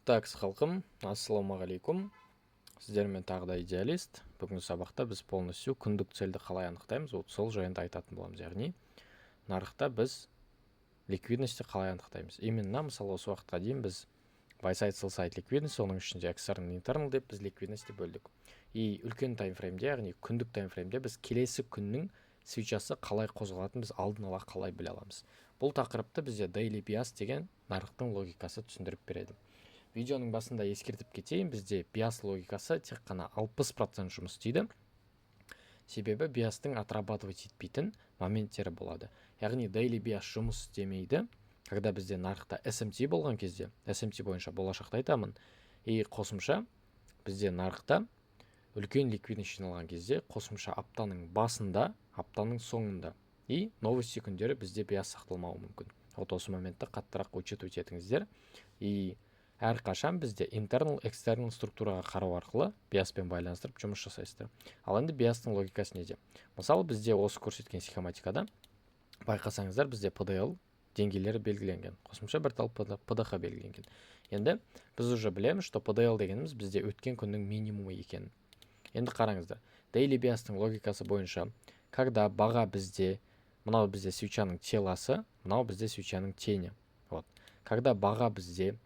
Так, халқым, ассалаумағалейкум! Сіздермен тағы да Идеалист. Бүгінгі сабақта біз полностью күндік цельді қалай анықтаймыз, вот сол жайында айтатын боламыз. Яғни нарықта біз ликвидностьті қалай анықтаймыз. Именно, мысалы, осы уақытқа дейін біз buy side, sell side ликвидность, соның ішінде external, internal деп біз ликвидностьті бөлдік. И үлкен таймфреймде, яғни күндік таймфреймде біз келесі күннің свечасы қалай қозғалатынын біз алдын ала қалай біле аламыз? Бұл тақырыпты бізде daily bias деген нарықтың логикасы түсіндіріп береді. Видеоның басында ескертіп кетейін, бізде биас логикасы тек қана 60% жұмыс істейді, себебі биастың отрабатывать етпейтін моменттері болады. Яғни daily bias жұмыс істемейді, когда бізде нарықта SMT болған кезде. SMT бойынша болашақта айтамын. И қосымша бізде нарықта үлкен ликвидность жиналған кезде, қосымша аптаның басында, аптаның соңында и новости күндері бізде биас сақталмауы мүмкін. Вот осы моментті қаттырақ учитывать етіңіздер. И әрқашан бізде internal, external структураға қарау арқылы биаспен байланыстырып жұмыс жасайсыздар. Ал енді биастың логикасы неде? Мысалы, бізде осы көрсеткен схематикада байқасаңыздар, бізде PDL деңгейлері белгіленген, қосымша бір тал PDH белгіленген. Енді біз уже білеміз, что PDL дегеніміз бізде өткен күннің минимумы екенін. Енді қараңыздар, daily bias-тың логикасы бойынша, когда баға бізде, мынау бізде свечаның телосы, мынау бізде свечаның тені. Вот когда баға бізде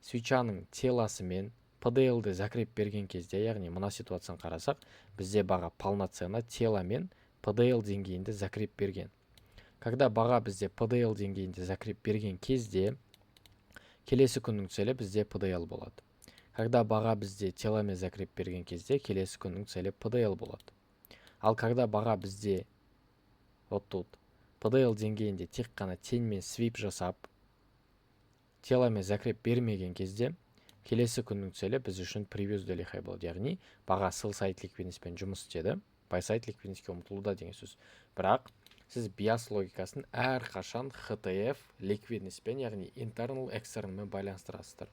свечаның телосымен PDL-ді закреп берген кезде, яғни мына ситуацияны қарасақ, бізде баға полноценно теломен PDL деңгейінде закреп берген. Когда баға бізде PDL деңгейінде закреп берген кезде, келесі күннің целі бізде PDL болады. Когда баға бізде теломен закреп берген кезде, келесі күннің целі PDL болады. Ал когда баға бізде вот тут PDL деңгейінде тек қана теньмен свип жасап, теломен закреп бермеген кезде, келесі күннің целі біз үшін previous daily high болады. Яғни баға sell side ликвидностьпен жұмыс істеді, buy side ликвидностьке ұмтылуда деген сөз. Бірақ сіз биас логикасын әрқашан HTF ликвидностьпен, яғни internal, externalмен байланыстырасыздар.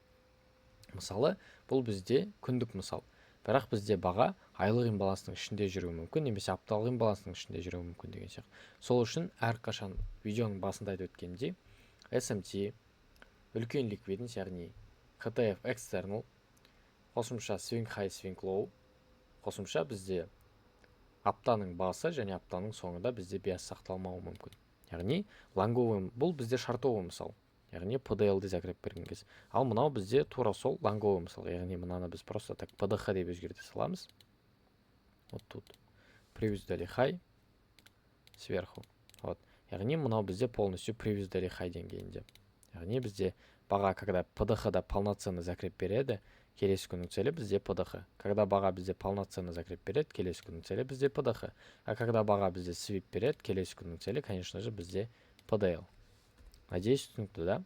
Мысалы, бұл бізде күндік мысал, бірақ бізде баға айлық имбаланстың ішінде жүруі мүмкін немесе апталық имбаланстың ішінде жүруі мүмкін деген сияқты. Сол үшін әрқашан видеоның басында айтып өткенімдей, SMT, үлкен ликвидность, яғни HTF external, қосымша swing high, swing low, қосымша бізде аптаның басы және аптаның соңында бізде биас сақталмауы мүмкін. Яғни лонговый, бұл бізде шортовый мысал, яғни PDL-ді закреп берген кез. Ал мынау бізде тура сол лонговый мысал, яғни мынаны біз просто так PDH деп өзгерте саламыз. Вот тут previous daily high сверху. Вот, яғни мынау бізде полностью previous daily high деңгейінде. Яғни бізде баға когда PDH да полноценно закреп береді, келесі күннің целі бізде PDH. Когда баға бізде полноценно закреп береді, келесі күннің целі бізде PDH. А когда баға бізде свип береді, келесі күннің целі, конечно же, бізде PDL. Надеюсь, түсінікті, да?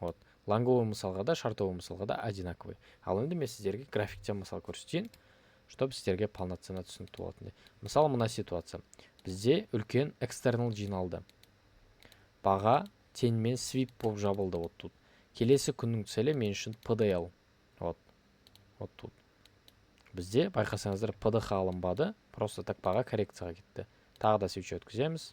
Вот лонговый мысалға да, шортовый мысалға да одинаковый. Ал енді мен сіздерге графиктен мысал көрсетейін, чтобы сіздерге полноценно түсінікті болатындай. Мысалы, мына ситуация: бізде үлкен external жиналды, баға теньмен свип болып жабылды. Вот тут келесі күннің целі мен үшін PDL. Вот тут бізде, байқасаңыздар, PDH алынбады, просто так баға коррекцияға кетті. Тағы да свеча өткіземіз.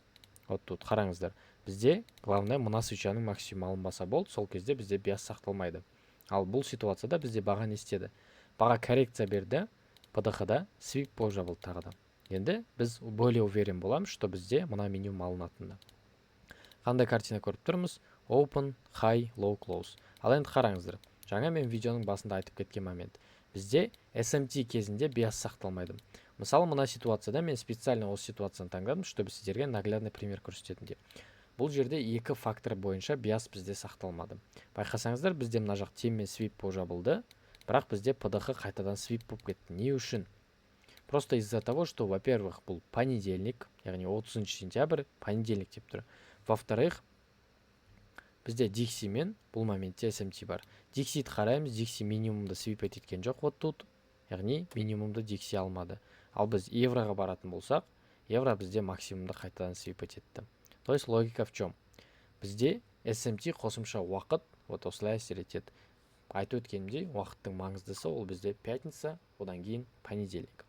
Вот тут қараңыздар, бізде главное мына свечаның максимум алынбаса болды, сол кезде бізде биас сақталмайды. Ал бұл ситуацияда бізде баға не істеді? Баға коррекция берді, PDH да свип болып жабылды тағы да. Енді біз более уверен боламыз, что бізде мына минимум алынатынына. Қандай картина көріп тұрмыз? Open, high, low, close. Ал енді қараңыздар, жаңа мен видеоның басында айтып кеткен момент: бізде SMT кезінде биас сақталмайды. Мысалы, мына ситуацияда мен специально осы ситуацияны таңдадым, чтобы сіздерге наглядный пример көрсететіндей. Бұл жерде екі фактор бойынша биас бізде сақталмады. Байқасаңыздар, бізде мына жақ теньмен свип болып жабылды, бірақ бізде PDH қайтадан свип болып кетті. Не үшін? Просто из-за того, что, во-первых, бұл понедельник, яғни 30 сентябрь, понедельник деп тұр. Во-вторых, бізде DXY мен бұл моментте SMT бар. DXY қараймыз, DXY минимумды свипать еткен жоқ. Вот тут, яғни минимумды DXY алмады. Ал біз евроға баратын болсақ, евро бізде максимумды қайтадан свипать етті. То есть логика в чем? Бізде SMT, қосымша уақыт вот осылай әсер етеді. Айтып өткенімдей, уақыттың маңыздысы ол бізде пятница, одан кейін понедельник.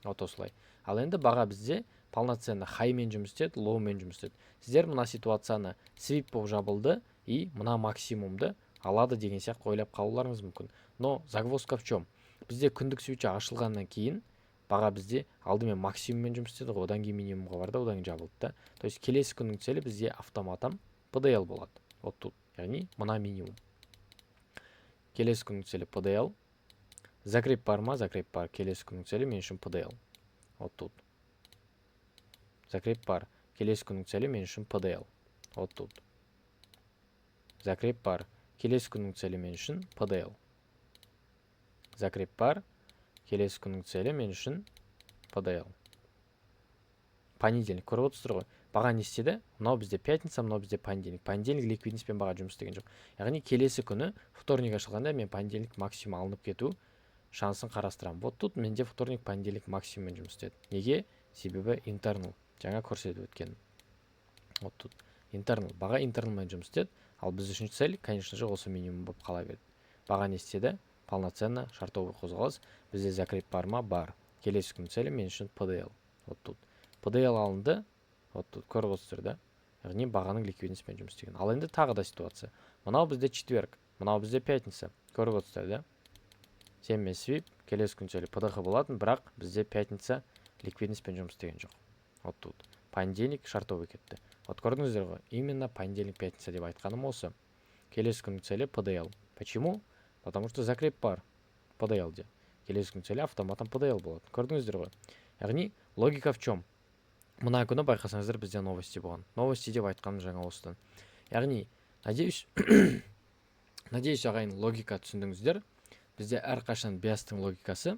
Вот осылай. Ал енді баға бізде полноценно хаймен жұмыс істеді, лоумен жұмыс істеді. Сіздер мына ситуацияны свип болып жабылды и мына максимумды Алады деген сияқты ойлап қалуларыңыз мүмкін. Но загвоздка в чем? Бізде күндік свеча ашылғаннан кейін баға бізде алдымен максимуммен жұмыс істеді ғой, одан кейін минимумға барды, одан кейін жабылды да. То есть келесі күннің целі бізде автоматом PDL болады. Вот тут, яғни мына минимум. Келесі күннің целі PDL. Закреп бар ма? Закреп бар. Келесі күннің целі мен үшін PDL. Вот тут. Закреп бар. Келесі күннің целі мен үшін PDL. Вот тут. Закреп бар. Келесі күннің целі мен үшін PDL. Закреп бар. Келесі күннің целі мен үшін PDL. Понедельник, көріп отырсыздар ғой, баға не істеді? Мынау бізде пятница, мынау бізде понедельник. Понедельник ликвидностьпен баға жұмыс істеген жоқ. Яғни келесі күні вторник ашылғанда, мен понедельник максимум алынып кету шансын қарастырамын. Вот тут менде вторник, понедельник максимуммен жұмыс істеді. Неге? Себебі интернал, жаңа көрсетіп өткенім. Вот тут интернал, баға интерналмен жұмыс істеді. Ал біз үшін цель, конечно же, осы минимум болып қала берді. Баға не істеді? Полноценно шортовый қозғалыс. Бізде закреп бар ма? Бар. Келесі күн целі мен үшін PDL. Вот тут PDL алынды. Вот тут көріп отырсыздар да, яғни бағаның ликвидностьпен жұмыс істеген. Ал енді тағы да ситуация: мынау бізде четверг, мынау бізде пятница. Көріп отырсыздар да, сенмен свип, келесі күн целі PDH болатын, бірақ бізде пятница ликвидностьпен жұмыс істеген жоқ. Вот тут понедельник шортовый кетті. Вот көрдіңіздер ғой, именно понедельник, пятница деп айтқаным осы. Келесі күннің целі PDL. Почему? Потому что закреп бар PDL де. Келесі күннің целі автоматом PDL болады. Көрдіңіздер ғой. Яғни логика в чем? Мына күні, байқасаңыздар, бізде новости болған. Новости деп айтқаным жаңа осыдан. Яғни надеюсь, ағайын, логика түсіндіңіздер. Бізде әрқашан биастың логикасы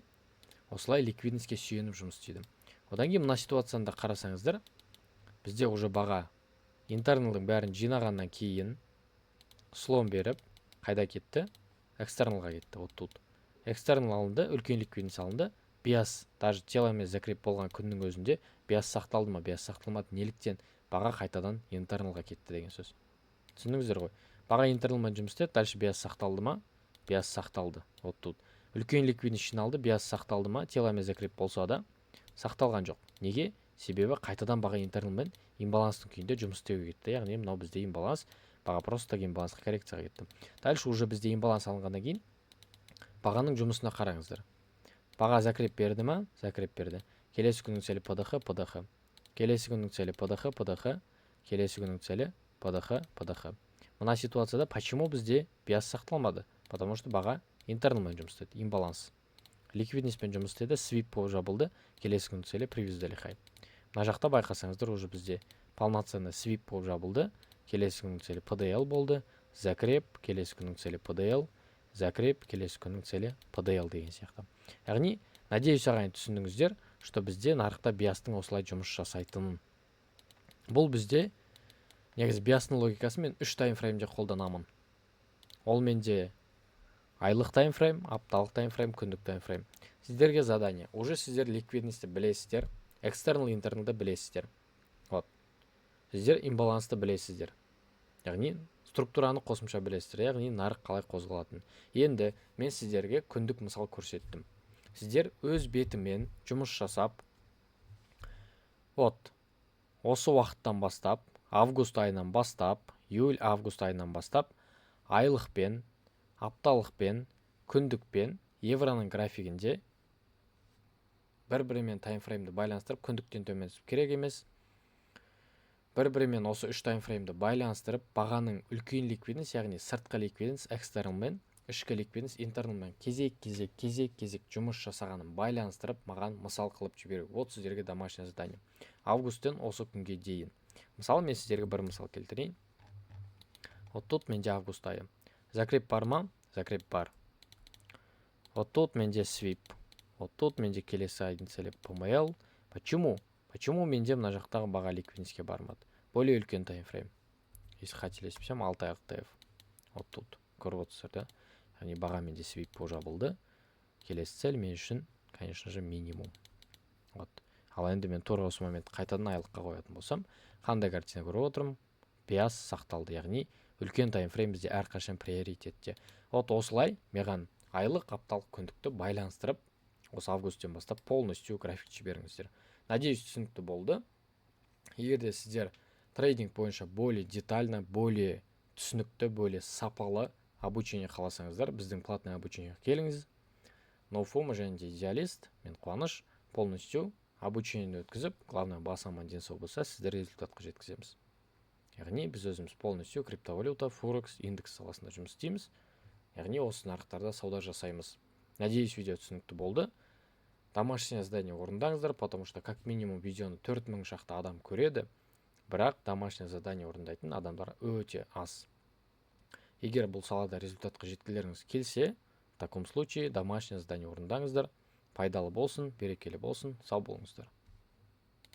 осылай ликвидностьке сүйеніп жұмыс істейді. Одан кейін мына ситуацияны да қарасаңыздар, бізде уже баға интерналдың бәрін жинағаннан кейін слом беріп, қайда кетті? Экстерналға кетті. Вот тут экстернал алынды, үлкен ликвидность алынды. Биас даже теломен закреп болған күннің өзінде биас сақталды ма? Биас сақталмады. Неліктен? Баға қайтадан интерналға кетті деген сөз. Түсіндіңіздер ғой. Баға интерналмен жұмыс істеді. Дальше биас сақталды ма? Биас сақталды. Вот тут үлкен ликвидность жиналды. Биас сақталды ма? Теломен закреп болса да, сақталған жоқ. Неге? Себебі қайтадан баға интерналмен имбаланстың күйінде жұмыс істеуге кетті. Яғни мынау бізде имбаланс, баға просто так имбалансқа, коррекцияға кетті. Дальше уже бізде имбаланс алынғаннан кейін бағаның жұмысына қараңыздар. Баға закреп берді ма? Закреп берді. Келесі күннің целі PDH, PDH. Келесі күннің целі PDH, PDH. Келесі күннің целі PDH, PDH. Мына ситуацияда почему бізде биас сақталмады? Потому что баға интерналмен жұмыс істеді, имбаланс ликвидностьпен жұмыс істеді, свип болып жабылды. Келесі күннің целі previous daily high. Мына жақта, байқасаңыздар, уже бізде полноценный свип болып жабылды. Келесі күннің целі PDL болды, закреп, келесі күннің целі PDL, закреп, келесі күннің целі PDL деген сияқты. Яғни надеюсь, ағайын, түсіндіңіздер, что бізде нарықта биастың осылай жұмыс жасайтынын. Бұл бізде негізі биастың логикасын мен үш таймфреймде қолданамын. Ол менде айлық таймфрейм, апталық таймфрейм, күндік таймфрейм. Сіздерге задание: уже сіздер ликвидностьті білесіздер, экстернал, интерналды білесіздер. Вот сіздер имбалансты білесіздер, яғни структураны қосымша білесіздер, яғни нарық қалай қозғалатынын. Енді мен сіздерге күндік мысал көрсеттім. Сіздер өз бетімен жұмыс жасап, вот осы уақыттан бастап, август айынан бастап, июль, август айынан бастап айлықпен, апталықпен, күндікпен евроның графигінде бір бірімен таймфреймді байланыстырып, күндіктен төмен түсіп керек емес, бір бірімен осы үш таймфреймді байланыстырып, бағаның үлкен ликвидность, яғни сыртқы ликвидность экстерналмен, ішкі ликвидность интерналмен кезек кезек кезек кезек жұмыс жасағанын байланыстырып, маған мысал қылып жіберу. Вот сіздерге домашнее задание августтен осы күнге дейін. Мысалы, мен сіздерге бір мысал келтірейін. Вот тут менде август айы. Закреп бар ма? Закреп бар. Вот тут менде свип. Вот тут менде келесі айдың целі PML. Почему? Почему менде мына жақтағы баға ликвидностьке бармады? Более үлкен таймфрейм, если қателеспесем, 6 айлық ТФ. Вот тут көріп отырсыздар да, яғни баға менде свип болып жабылды. Келесі цель мен үшін, конечно же, минимум. Вот. Ал енді мен тура осы момент қайтадан айлыққа қоятын болсам, қандай картина көріп отырмын? Биас сақталды, яғни үлкен таймфрейм бізде әрқашан приоритетте. Вот осылай маған айлық, апталық, күндікті байланыстырып, осы августтен бастап полностью график жіберіңіздер. Надеюсь, түсінікті болды. Егер де сіздер трейдинг бойынша более детально, более түсінікті, более сапалы Обучение қаласаңыздар, біздің платный обучение ге келіңіз. Ноуфома және де Идеалист мен Қуаныш полностью обучение ні өткізіп, главное, бас аман, ден сау болса, сіздер результат қа жеткіземіз. Яғни біз өзіміз полностью криптовалюта, форекс, индекс саласында жұмыс істейміз, яғни осы нарықтарда сауда жасаймыз. Надеюсь, видео түсінікті болды. Домашнее задание орындаңыздар, потому что как минимум видеоны 4000 шақты адам көреді, бірақ домашнее задание орындайтын адамдар өте аз. Егер бұл салада результат қа жеткілеріңіз келсе, в таком случае домашнее задание орындаңыздар. Пайдалы болсын, берекелі болсын, сау болыңыздар.